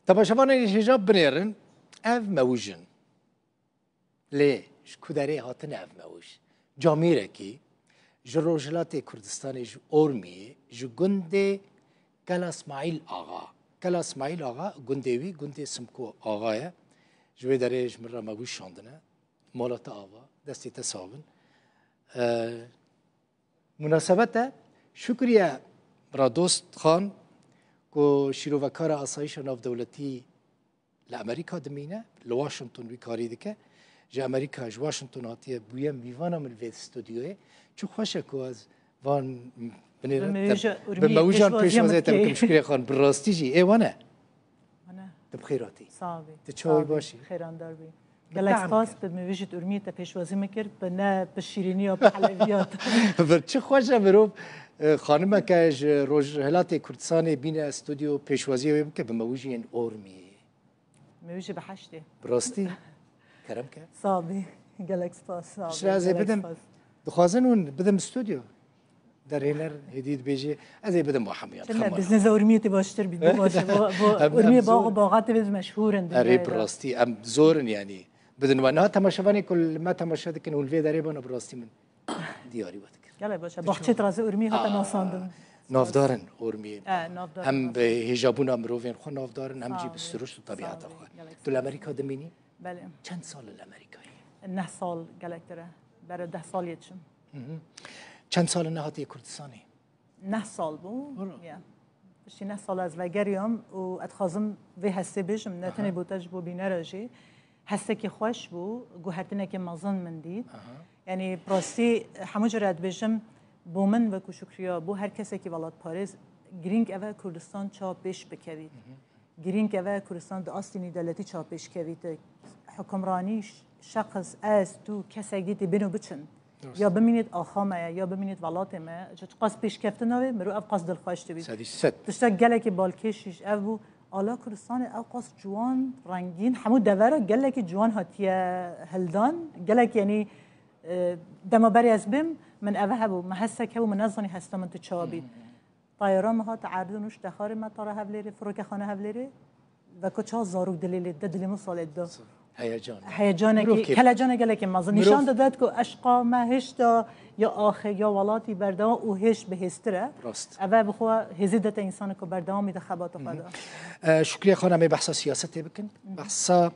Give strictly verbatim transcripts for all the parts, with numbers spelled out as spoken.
Temaşevanên hêja binêrin, ev mewij in. Lê ji ku derê hatine ev mewij? Camêrekî ji Rojhilatê Kurdistanê, ji Ormiyê, ji gundê Kela Smaîl Axa. Kela Smaîl Axa, gundê wî, gundê Simko Axa ye. Ji wê derê ji min re mewij şandine. Mala te ava, destê te sax bin. Ee, Munasebet e, Şukriye Biradost Xan, ku şîrovekara asayîşa navdewletî li Amerîka dimîne, li Washington wî karî dike. Ji Amerîka, ji Washington hatiye bûye mîvana min vê stûdyoyê. Çi xweş e ku ez van binêre Bi te- mewîja bi Urmiyê mewîjan pêşwazîya pêşwazê min te bikim. Dikê. Şukriye Xan, bi rastî jî ê wane. Wana. Tu bi xêr hatî. Sağ bî. Tu çawa Sağ bî. Başî? Xêrandar bî. Bi Gelek tehm spas ke. Bi mewîjit Urmiyê te pêşwazî min kir, bi ne bi şîrîniya, bi heleviyat. Vir çi xweş e mirov, e, xanimeke ji Rojhilatê Kurdistanê bîne stûdyo pêşwazî wê bike, bi mewîjiyên Ormiyê. Mewîjî bi heştê. Bi rastî. Kerem ke. Sağ bî. Gelek spas. Sağ bî. Piştre ez ê Gelek bidim. Spas. Dixwazin hûn bidim stûdyo. Derhêner hêdî dibêjî, ez ê bidim bo hemiyan. Çi ne, biznes Urmiyê tê baştir bî, bo baş e, bo, bo Em, em Urmiyê zor bax û baxa tê meşhûr in. Erê, bi rastî, em zor in, yanî. Bidin we. Niha temaşevanê ku li me temaşe dikin, hûn vê derê bana, bi rastî min diyarî we dikin. Gelek baş e. Baxçê Tirazê Urmiyê hate nasandin. Navdar in Urmiyê. E, navdar in. Hem bi hêjabûna mirovên xwe navdar in, hem jî bi siruşt û tebîata xwe. Sağ ol, gelek sağ ol. Tu li Amerîka dimînî? Belê. Çend sal li Amerîkayê? Neh sal gelektir e. Bere deh sal yê çim. Hı hı. Çend sal e nehatiye Kurdistanê? Neh sal bû. Wala. Ya. Piştî neh sal ez vegeriyam û ez dixwazim vê hestê bêjim, ne Aha. tenê bo te, ji bo bînera jî. Hestekî xweş bû, guhertinekê mezin min dît. Aha. Yanî bi rastî hemû cara dibêjim, bo min wekû Şukriya, bo her kesekî welatparêz, girîng ev e Kurdistan çawa pêş bikevît. Hı hı. Girîng ev e Kurdistan di astî nîdewletî çawa pêşkevîte. Hukimranî, şexs, ez, tu, kesek dî tê bêno biçin. Rast. Ya bimînêt axa me ye, ya bimînêt welatê me ye. Ji qas pêşkeftina wê, mirov ev qas dilxweş dibît. Sedî sed. Tiştek gelekî balkêş jî ev bû. Ala Kurdistanê ew qas ciwan, rengîn, hemû devera gelekî ciwan hatiye hildan. Gelek, yanî, e, dema berê ez bêm, min ev hebû, min hestek hebû, min nezanî hesta min tu çawa bît. Hmm. Tayara min hat erdin û ji dexarê me tara Hevlêrê, firokexane Hevlêrê, veko çawa zarok dilê lê de, dilê min salê de. Heyecan. Heyecanekî, Mirov kêf- kelecanek gelekî mezin. Mirov- Nîşan didet ku eşqa me hêşta ya axê, ya welatî berdewam û hêş bihêztir e. Rast. Eve bi xwe hêzî dete însanê ku berdewamî de xebata xwe de. Hı hı. E, Şukriye Xan, em ê behsa siyasetê bikin. Hı hı. Behsa,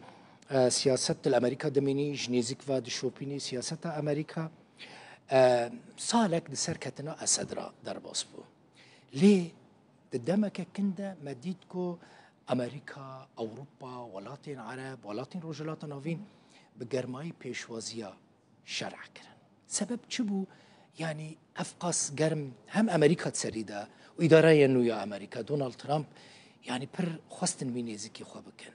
e, siyaset li Amerîka dimînî, ji nêzîk ve dişopînî siyaseta Amerîka. E, salek di ser ketina Esed re derbas bû. Lê di demeke kin de me dît ku Amerîka, Ewropa, welatên Ereb, welatên Rojhilata Navîn bi germayî pêşwaziya şer kirin. Sebeb çi bû? Yanî ev qas germ hem Amerîka di serî de û îdareya nû ya Amerîka, Donald Trump, yanî pir xwestin wî nêzîkî xwe bikin.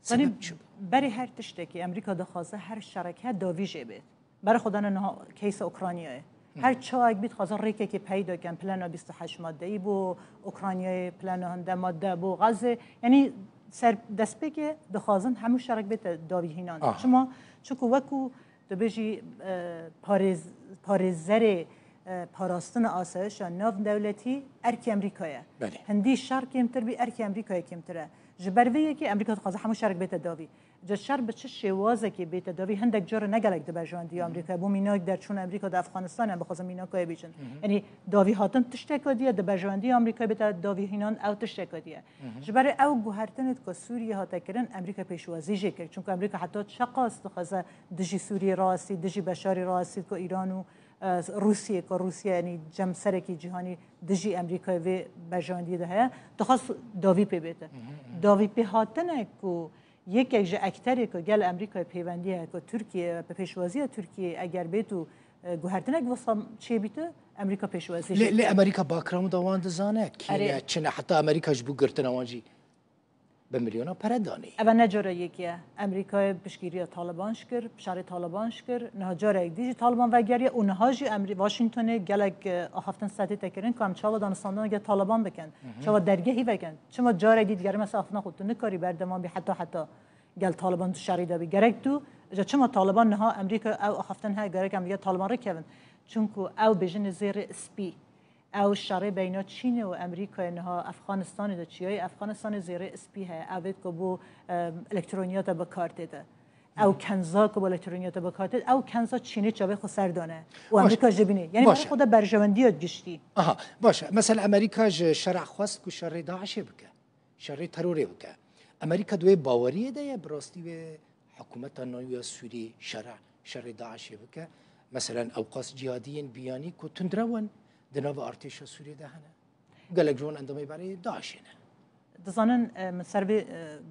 Zanî, sebeb çi bû? Berê her tiştekî Amerîka dixwaze her şerek he dawî jê bêt. Berê xwe dane niha keysa Ukraynayê. Her çawek bî dixwaze rêkekê peyda ken, plana bîst û heşt maddeyî bû, Ukraynayê plana hinde madde bû, Gazze, yanî ser destpêkê dixwazin hemû şerek bête dawî hînan. Aha. Çima? Çunku wekû tu bêjî, e, parêz-, parêzerê, e, parastina asayişa navdewletî erkê Amerîka ye. Belê. Hindî şer kêmtir bî, erkê Amerîkayê kêmtir e. Ji ber vê yekê Amerîka dixwaze hemû şerek bête dawî. Ji şer bi çi şêwazekê bête dawî, hindek cara ne gelek di berjewendiya Amerîkayê. Bo mînak, derçûna Amerîka di Efxanistanê, em bixwazin mînaka wê bêjin. Yanî dawî hatin tişteka diye, di berjewendiya Amerîkayê bête dawî hînan ew tişteka diye. Ji ber ew guhertinê ku Sûriyê hate kirin, Amerîka pêşwazî jê kir. Çunku Amerîka heta çeqas dixwaze dijî Sûriyê rastî, dijî Beşarê rastî ku Îran û, e, Rûsiyê, ku Rûsya, yanî cemserekî cîhanî dijî Amerîkayê vê berjewendiyê de heye, dixwest dawî pê bête. Dawî pê hatine ku yekek ji ekterê ku gel Amerîkayê pêwendî heye, ku Tirkiye, bi pêşwaziya Tirkiyeyê eger bêt û, e, guhertinek wisa çêbîte, Amerîka pêşwazî jê dike. Lê Amerîka backgrounda wan dizane, kî ne, çi ne, heta Amerîka ji bo girtina wan jî bi milyonan pere danî. Eve ne cara yekê ye. Amerîkayê piştgiriya Taliban jî kir, şerê Taliban jî kir, niha carek dî jî Taliban vegeriye û niha jî Amerî-, Washingtonê gelek, e, axaftin setê kirin ku em çawa danûstandina gel Taliban bikin, çawa dergehî vekin. Çima carek dî digerime ser axaftina xwe, tu nikarî berdewam bî heta heta gel Taliban di şerî de bî. Gerek tu, ji çima Taliban niha Amerîka ew axaftin heye, gerek em li gel Taliban rêkevin. Çunku ew bêjinê zêrê spî. Ew şerê beyna Çînê û Amerîkayê niha Efxanistanê de çiyayê Efxanistanê zêrê spî heye. Ev ê ku bo, e, elektroniyata bi kar tê de. Ew kenza ku bo elektroniyata bi kar tê, ew kenza Çînê çavê xwe ser dane. Û Baş. Amerîka ji bînê. Yani Baş. Xwe de berjewendiya giştî. Aha, baş e. Mesela Amerîka ji şerê xwest ku şerê DAIŞê bike. Şerê terorê bike. Amerîka di wê baweriyê de ye, bi rastî wê hikûmeta nû ya Sûrî şerê, şerê DAIŞê bike. Meselen, ewqas cihadiyên biyanî ku tundrew in, di nava artêşa Sûriyê de hene. Gelek ji wan endamê berê DAIŞê ne. Dizanin, e, min ser vê, e,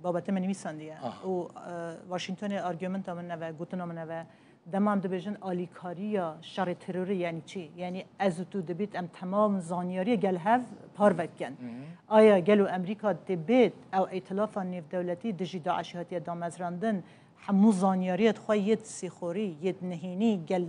babetê min nivîsandiye. Aha. Û, e, Washingtonê argumenta min neve, gotina min neve. Dema em dibêjin alîkariya şerê terorê, yani çi? Yani ez û tu dibît em temam zanyariyê gel hev parve dikin. Aya gelo Amerîka dibêt ew îtilafa nêvdewletî dijî DAIŞê hatiye damezrandin, hemû zanyariyê xwe yêt sîxorî, yêt nihênî gel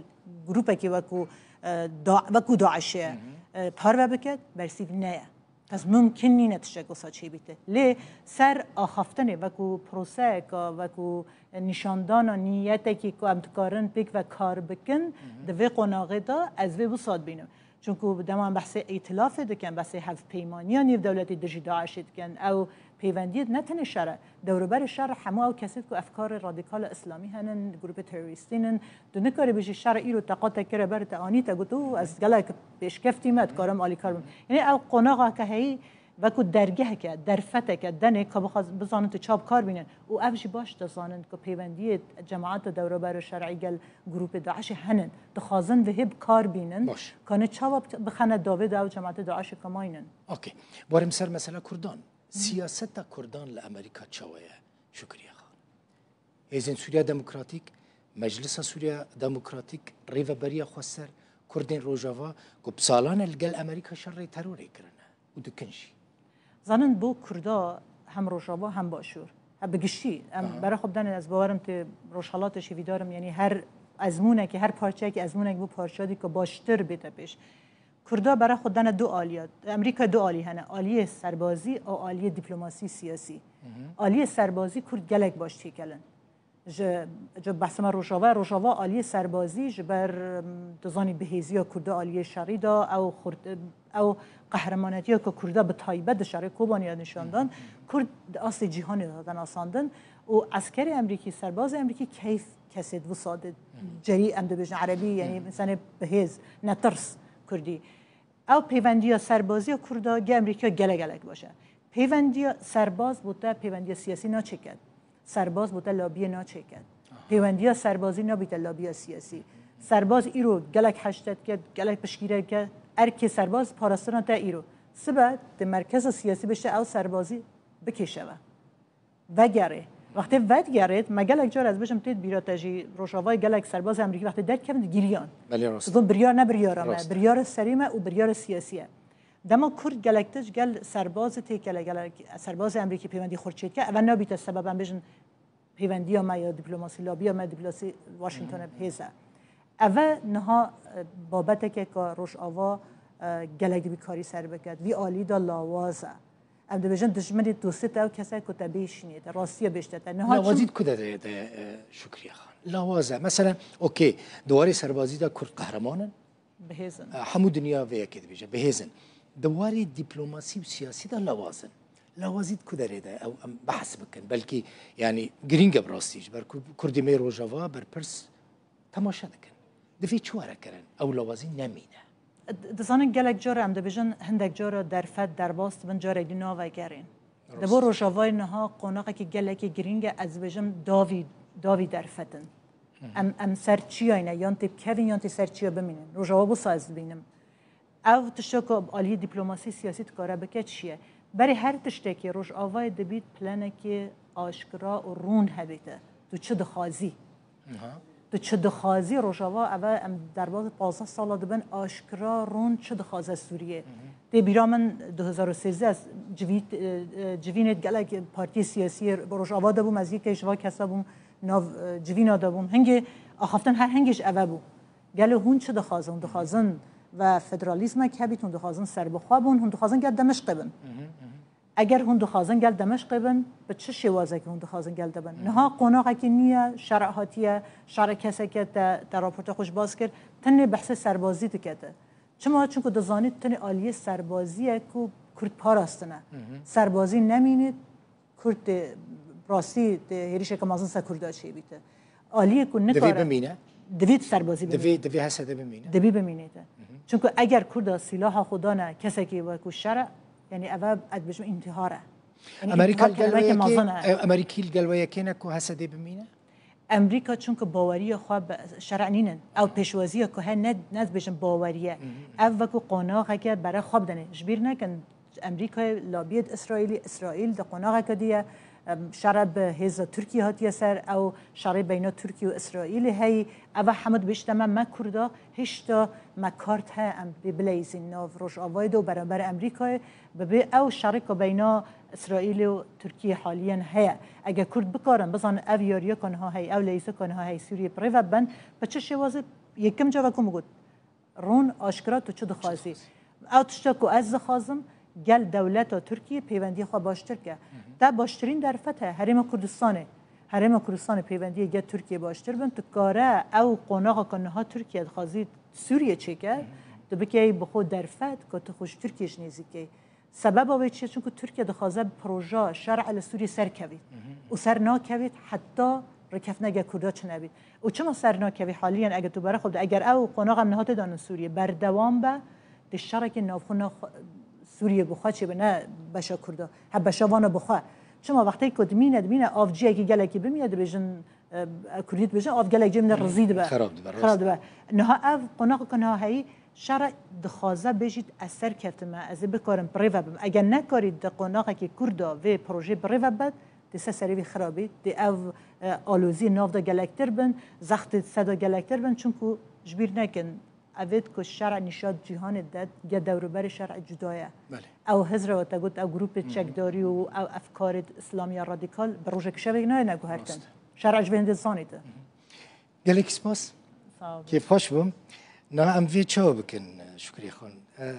grûpekî wekû, e, da-, wekû DAIŞê, e, parve biket, bersîv neye. Ez mumkin nîne tiştek wisa çêbîte. Lê ser axaftinê wekû proseyeka, wekû nîşandana niyetekî ku em dikarin pêk ve kar bikin, di vê qonaxê de ez vê wisa dibînim. Çunku dema em behsê îtilafê dikin, behsê hevpeymaniya nêvdewletî dijî DAIŞê dikin, ew pêvendiyê ne tenê şer e. Dewroberê şer hemû ew kesê ku efkarê radîkala îslamî henin, grûpê terorîstî nin. Tu nikarî bijî şer îro te qate kire ber te anî te got û ez gelek pêşkeftî me, dikarim alîkar bim. Yanî ew qonaxeke heyî wekû dergeheke, derfeteke denê ka bixwaz-, bizanin tu çawa bi kar bînin. Û ev jî baş dizanin ku pêvendiyê cemaeta dewrober û şer'î gel grûpê DAIŞê henin. Dixwazin vihê bi kar bînin. Baş. Ka ne çawa bi-, bixene davê de ew cemaetê DAIŞê ka maynin. Okey. Warê min ser mesela Kurdan. Siyaseta Kurdan li Amerîka çawa ye? Şukriye Xan. Hêzên Sûriya Demokratîk, Meclisa Sûriya Demokratîk, Rêveberiya Xweser, Kurdên Rojava ku bi salan e li gel Amerîka şerê terorê kirine û dikin jî. Zanin bo Kurda hem Rojava hem Başûr. He, bi giştî, em Aha. bera xwe bidene, ez bawerim tê Rojhelatê jî vîdarim, yanî her ezmûnekê, her parçeyekî ezmûnek bû parçeyekî ku baştir bête pêş. Kurda bera xwe dane du aliya. Amerîka du alî hene. Aliyê serbazî û aliyê dîplomasî siyasî. Aliyê serbazî Kurd gelek baş têkelin. Ji, ji behsa me Rojava, Rojava aliyê serbazî ji ber, em, tu zanî bihêziya Kurda aliyê şerî de, ew xurt-, ew qehremanetiya ku Kurda bi taybet di şerê Kobanê ya nîşan dan, Kurd di astê cîhanê de hate nasandin û eskerê Amerîkî, serbazê Amerîkî keyf kesê di wisa de cerî em dibêjin erebî, yanî insanê bihêz, netirs Kurdî. Ew pêvendiya serbaziya Kurda gê Amerîka gelek gelek baş e. Pêvendiya serbaz bo te pêvendiya siyasî naçêket. Serbaz bo te labiyê naçêket. Pêvendiya serbazî nabîte labiya siyasî. Serbaz îro gelek heşte dike, gelek piştgîre dike. Erkê serbaz parastina te îro. Sibe di merkeza siyasî bişte ew serbazî bikêşeve. Vegerê. Wextê vedigerêt, me gelek car ez bêjim tê bîra te jî Rojavayê gelek serbazê Amerîkî wextê derkevin digiriyan. Belê rast. Dibin biryar ne biryara me, Rast. biryara serî me û biryara siyasî ye. Dema Kurd gelek tişt gel serbazê têkele, gelek serbazê Amerîkî pêwendî xurt çêdike, eve nabîte sebeb em bêjin pêwendiya me ya dîplomasî, labiya me dîplomasî Washingtonê bi hêz e. Eve niha, e, babeteke ka Rojava, e, gelek dibî karî ser biket. Vî alî de lawaz e. Em dibêjin dijminê dostê te ew kes e ku te bêşînê, te rastiya bêjte te. Niha Lawazî çim- di ku de, de, de, e, Şukriye Xan? Lawaz e. Mesela, okey, di warê serbazî de Kurd qehreman in. Bihêz in. E, hemû dinya vê yekê dibêje, bihêz in. Di warê dîplomasî û siyasî de lawaz in. Lawazî di ku derê de ew em behs bikin. Belkî, yanî, girîng e bi rastî. Ji ber Kur-, Kurdê me Rojava berpirs temaşe dikin. Divê çi were kirin? Ew lawazî nemîne. D-, dizanin gelek cara em dibêjin, hindek cara derfet, derbas dibin, carek dî navegerên. Rast. Di bo Rojavayê niha qonaxekî gelekî girîng e, ez dibêjim davî, davî derfet in. Em, em ser çiyayne, yan tê bikevin, yan tê ser çiya bimînin. Rojava wisa ez dibînim. Ev tişta ku aliyê dîplomasî siyasî dikare bike çi ye? Berê her tiştekê Rojavayê dibît planekê aşkira û rûn hebîte. Tu çi dixwazî? Aha. Tu çi dixwazî? Rojava eve em derbas pazdeh sala dibin aşkira rûn çi dixwaze Sûriyê? Tê bîra min du hezar û sêzdeh ez civît-, e, e, civînê gelek partiyê siyasî Rojava de bûm, ez yekê ji va kesa bûm, nav, e, civîna de bûm. Hingê axaftin her hingê ji eve bû. Gelo hûn çi dixwazin? Hûn dixwazin ve federalîzmek hebît, hûn dixwazin serbixwe bûn, hûn dixwazin gel Demişqê bin. Eger hûn dixwazin gel Demişqê bin, bi çi şêwazekî hûn dixwazin gel de bin? Niha qonaxekî nû ye, şerê hatiye, şerê keseke te, te raporta xwe ji baz kir, tenê behsê serbazî dikete. Çima? Çunku dizanît tenê aliyê serbazî ye ku Kurd parastine. Serbazî nemînît, Kurd tê rastî tê hêrişeke mezin ser Kurda çêbîte. Aliyê ku Divê nikare bimîne. Divê serbazî bimîne. Divê, divê H S D bimîne. Divê bimînê te. Çunku eger Kurda sîlaha xwe dane kesekî wekû şer e, yanî eve ez dibêjim întîhar e. Yanî Amerîka întîhar li gel wê kelimeke yekê, mezin e. e, Amerîkî li gel wê yekê ne ku H S D bimîne? Amerîka çunku baweriya xwe bi şer'e nînin. Ew pêşwaziya ku he ne, ne dibêjin baweriye. Ev wekû qonaxeke bere xwe bidinê. Ji bîr nekin, Amerîkayê labiyê di Îsraîlî, Îsraîl di qonaxeke dî ye. Em, şere bi hêza Tirkiyê hatiye ser, ew şerê beyna Tirkiye û Îsraîlê heyî. Eva hemû dibêjte me, me Kurda, hişta me kart heye em pê bileyzîn nav Rojavayê de û beramber Amerîkayê. Bibê ew şerê ku beyna Îsraîlê û Tirkiyê haliyen heye. Eger Kurd bikarin, bizanin ev yariyeka niha heyî, ew leyzeka niha heyî Sûriyê bi rê ve bin, bi çi şêwazê? Yekim cava ku min got, ron, aşkira tu çi dixwazî? Ew tişta ku ez dixwazim, gel dewleta Tirkiyê pêvendiya xwe baştir ke. Te baştirîn derfet heye, Herêma Kurdistanê. Herêma Kurdistanê pêvendiyê gel Tirkiyê baştir bin, tu kare ew qonaxa ku niha Tirkiye dixwazî Sûriye çêke, tu bikeyî bi xwe derfet, ku tu xwe ji Tirkiye ji nêzîkeyî. Sebeba wê çi ye? Çunku Tirkiye dixwaze proja şer'e li Sûriyê serkevît. Û ser nakevît heta rêkeftineke Kurda çinebît. Û çima ser nakevî haliyen, eger tu bere xwe bide, eger ew qonax em niha tê danin Sûriyê berdewam be, dê şerekê navxwe na xwe-, Sûriyê bi xwe çêbe, ne beşa Kurda. He, beşa vana bi xwe. Çima wextê ku dimîne, dimîne avciyekî gelekî bimîne, dibêjin, e, Kurdî dibêjin, av gelek cem de rizî dibe. Xerab dibe, rast. Xerab dibe. Niha ev qonaxa ku niha heyî, şere dixwaze bêjît ez serkevtime, ez ê bikarim bi rê ve bim. Eger nekarî di qonaxekî Kurda vê projeyê bi rê ve bibet, dê ser serê vî xirabî, dê ev, e, aloziyê nav de gelektir bin, zextê ser de gelektir bin, çunku ji bîr nekin, evêt ku şere nîşa cîhanê de, ge dewruberê şere cuda ye. Belê. Ew hizre we te got, ew grûpê çekdarî û ew efkarê îslamiya radîkal bi rojek şevek nayêne guhertin. Rast. Şere ji vê hindê zanîte. Gelek spas. Sağ olun. Kêfxweş bûm. Niha em vê çawa bikin, Şukrî Xan? E,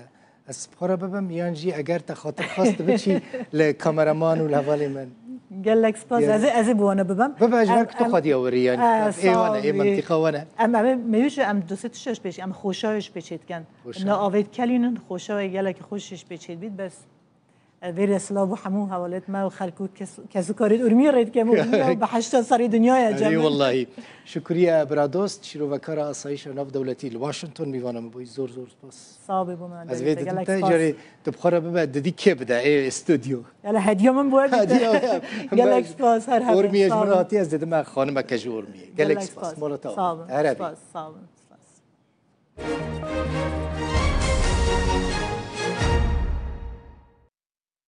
ez bi xwe re bibim, yan jî eger te xatir xwest tu biçî li kameraman û li hevalê min? Gelek spas. Gelek. Ez ê, ez ê bi wana bibim. Bibe ji ber ku tu xwediya werî, yanî. E, ê wane, ê mentiqa wane. Em, em ê, mewî jî em dosê tişta ji pêşî, em xoşa wê ji pêçê dikin. Xoşa. Na avêt kelînin, xoşa wê gelekî xweş ji pêçê dibît, bes. Vêrê silav bo hemû hevalêt me û xelk û kes-, kesûkarên Urmiyê rê dikem û Urmiye bi heşta serê dinyaya cem. Erê wellahî. Şukriye bira dost, şîrovekara asayîşa navdewletî li Washington mîvana min bûyî. Zor zor spas. Sağ be bo me. Ez vê didim te, gelek spas. Carê tu bi xwe re bibe, didî kê bide ê stûdyo. Yala hediya min bo we bîte. Hediya min. Gelek spas, her hebe. Urmiyê ji min re hatiye, ez didime xanimeke ji Urmiyê. Gelek spas. Mala te. Sağ olun. Her hebe. Spas, sağ olun. Spas.